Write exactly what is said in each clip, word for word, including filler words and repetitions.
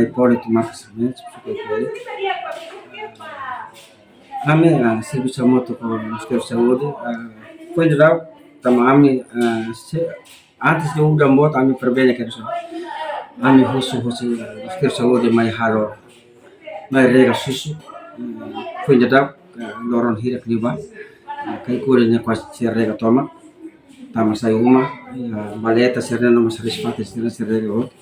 Hipólito Marques Mendes, suku Hipólito. Ami, ah, servisu hamutuk ho Ministériu Saúde, ah, foin daudauk, tanba ami, ah, se, antes de udan boot, ami prevene kedas. Ami husu, husu, ah, Ministériu Saúde mai halo, mai rega susu, ah, foin daudauk, ah, loron hirak liubá, ah, kaikuri ne'e kuaze sira rega tomak, tanba sai uma, ah, baleta sira-ne'e no mós rispate sira-ne'e sira rega hotu.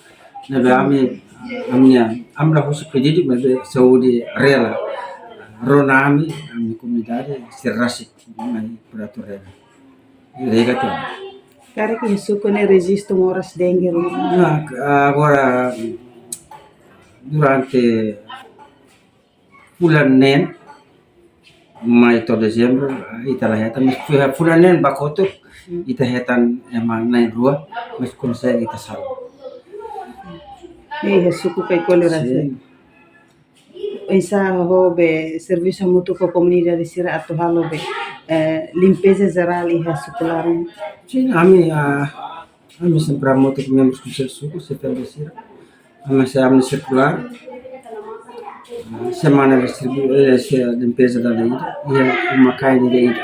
Ne'ebé ami, ami-nia, ami la husu pedidu, maibé saúde rela rona ami, ami komunidade, sira rasik mai para atu rega. Rega tomak. Karik iha suku ne'e rejistu moras dengue ruma? Nah, agora, durante fulan neen, mai to'o dezembru, ita la hetan, mas fu-, fulan neen ba kotuk, ita hetan ema na'in rua, mas konsege ita salva. Iha suku Kaikoli rasik. Sin. Oinsá ho be servisu hamutuk ho komunidade sira atu halo be, eh, limpeza jerál iha suku laran? Sin, ami, ah, ami sempre hamutuk ho membru konsellu suku, C P L B sira. Ami sei ami sirkulár. Ah, semana distribu-, eh, sei limpeza dala ida, iha uma-kain ida-ida.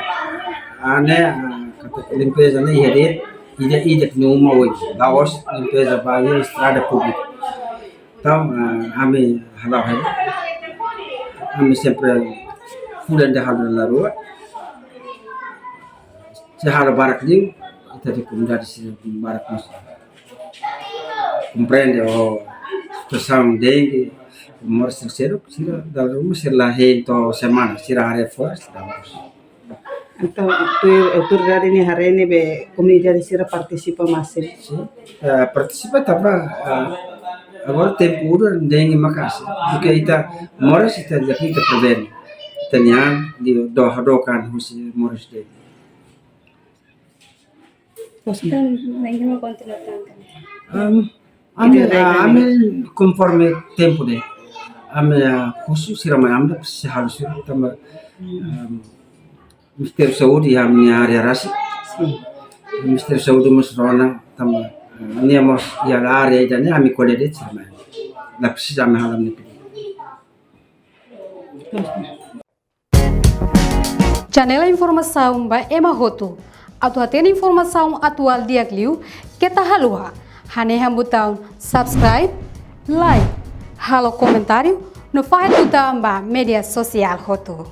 Ah, ne'e, ah, katak limpeza ne'e iha de'it, ida-ida nia uma oin. La'ós limpeza ba iha estrada públika. Entaun, ah, ami hala'o hela. Ami sempre fulan ida halo dala rua. Se halo barak liu, ita-nia komunidade sira barak mós komprende ho situasaun dengue, moras sira seluk, sira dala ruma sira la hein to'o semana, sira haree fo'er, sira mós. Entaun, tuir autoridade nia haree ne'ebé komunidade sira partisipa masin? Sin. Eh, partisipa tanba, eh, agora tempu udan dengue maka'as. Duké ita moras ita jadi ita prevene. Ita-nian di doha dokan husi moras dengue. Pois kan, nem uma continua tanto. Am, ami, ami konforme tempu de'it. Ami, ah, husu sira mai ami la presiza halo sira tanba, am, Ministériu Saúde iha ami-nia área rasik. Sin. Ministériu Saúde mós rona tanba, eh, ami mós iha área ida-ne'e ami ko'alia de'it sira mai. La presiza ami halo ami-nia pedidu. Janela informasaun ba ema hotu. Atu hatene informasaun atuál di'ak liu, keta haluha hanehan butaun subscribe, like, halo komentáriu, no fahe tutan ba média sosiál hotu.